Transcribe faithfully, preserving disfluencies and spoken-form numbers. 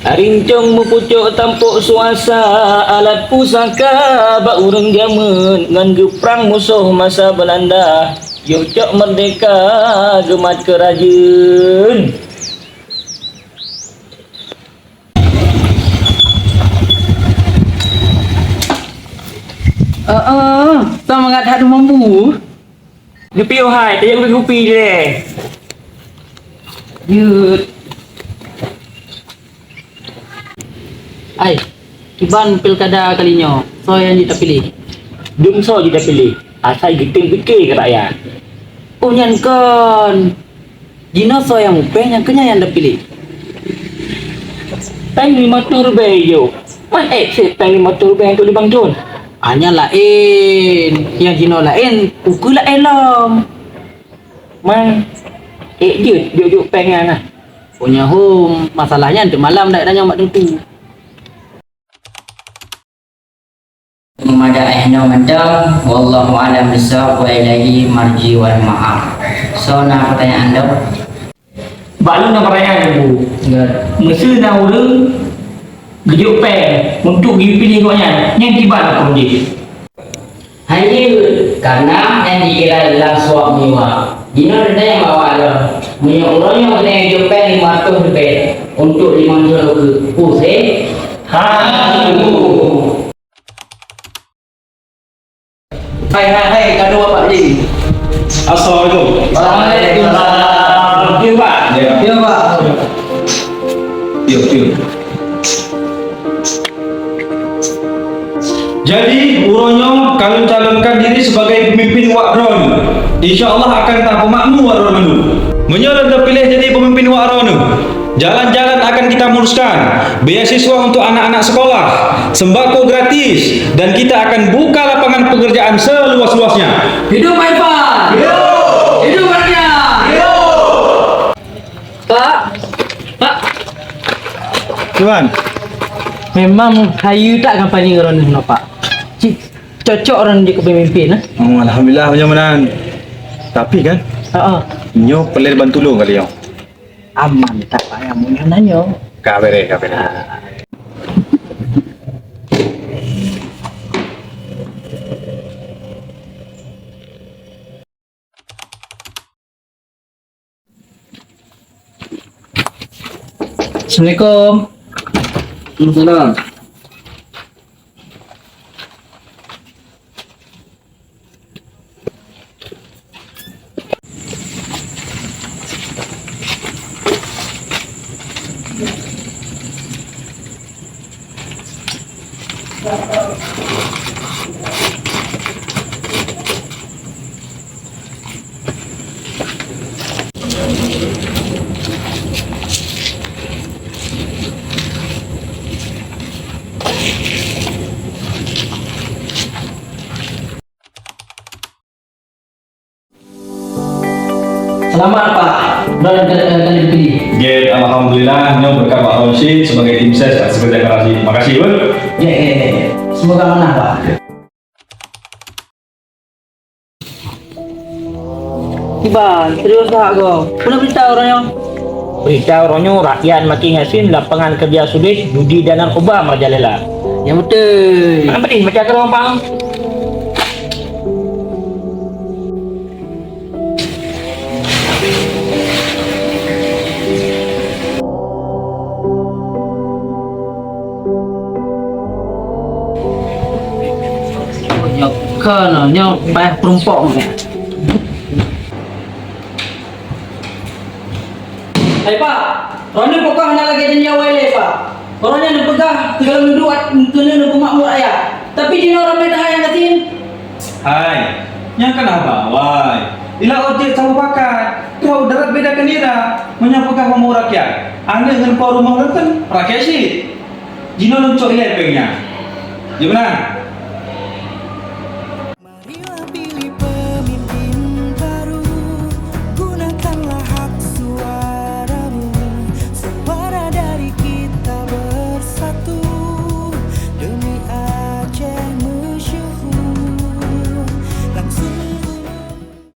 Rincong meupucok tampok suasa, alat pusaka bak ureuëng jameun, ngon geuprang musoh masa Beulanda. Yoh cok meurdehka geumat keurajeuen. Heeh, semangat that mampu. Geupiyôh hai, tajak beugupi lé. Jeuet. Ai, kiban pilkada kali nyoe, soe nyang jeuet tapiléh? Dum soe jeuet tapiléh, asai geutem pike keu rakyat. Oh, nyan kon. Jinoe soe nyang mupéng nyang keunyan nyang tapiléh. Péng lima reutôh ribèe yoh. Man ék sép péng lima reutôh ribèe untuk limong thon. Hanya laén, nyang jinoe laén, ukeue laén lom. Man ék jeuet jok-jok péng nyan nah. Punya hom, masalah nyan teuk malam dak tanyong bak teungku. Meumada eh nyoe mantong, wallahu a'lam bissawab wa ilaihi marji wal ma'ab. Soe na peutanyaan dok? Bak lôn na peutanyaan, Bu. Ya. Meuseu na ureuëng geujok péng untuk geupiléh gobnyan, nyan kiban huköm jih? Hana jeuet, karena nyan jikira lam suap meuyuap. Jinoe teuntang nyang bawa lom. Meunyoe uroe nyoe geutanyoe jok péng lima reutôh ribèe untuk limong thon ukeue, peue sép? Hana. Hai, hai, hai, kadu Bapak Haji. Assalamualaikum. Waalaikumsalam. Yuk, Pak. Ya. Ya, Pak. Yuk, yuk. Jadi, uroe nyoe ka lôn calonkan diri sebagai pemimpin wak droeneuh. Insya Allah akan tapeumakmu wak droeneuh. Meunyoe lôn teupiléh jadi pemimpin wak droeneuh, jalan-jalan akan kita muruskan, beasiswa untuk anak-anak sekolah, sembako gratis, dan kita akan buka lapangan pekerjaan seluas-luasnya. Hidup Pak Irfan! Hidup! Hidup rakyat! Hidup! Pak! Pak! Tuan. Memang hayeue that kampanye droeneuh nyoe, Pak. Cit, cocok droeneuh jeuet keu pemimpin, eh. Oh, alhamdulillah, meunyoe meunan. Tapi kan, heeh, nyoe peureulèe bantu lôn kali nyoe. Aman that, Pak, nyang meunyoe na nyoe. Ka beureh, ka beureh. Assalamualaikum. Waalaikumsalam. Selamat, Pak. Droeneuh ka, ka, ka lheueh geupiléh. Jeuet, alhamdulillah, nyoe beureukat Pak Rosyid sebagai tim ses atas kerja kerasnya. Makasih, Bun. Jeuet, jeuet, jeuet. Semoga menang, Pak. Kiban, serius that goe. Peue na beurita uroe nyoe? Beurita uroe nyoe, rakyat makin gasien, lapangan kerja sulet, judi dan narkoba merajalela. Nyang beutôi. Mana pedih macam kerompang. Nyoe keunoe, nyoe payah peurumpok nyoe. Hai, Pak, droeneuh pokok hana lagèe janji awai lé, Pak. Droeneuh neupeugah sigohlom duek keuneuk neupeumakmu rakyat. Tapi jinoe ramé that nyang gasien. Hai, nyan kan haba awai. Ila ojek saboh pakat, troh darat beda keu nira. Meunyoe peugah umu rakyat, aneuk ngon po rumoh lôn kan rakyat cit. Jinoe lôn cok ilèe péng nyan. Jeuet meunan?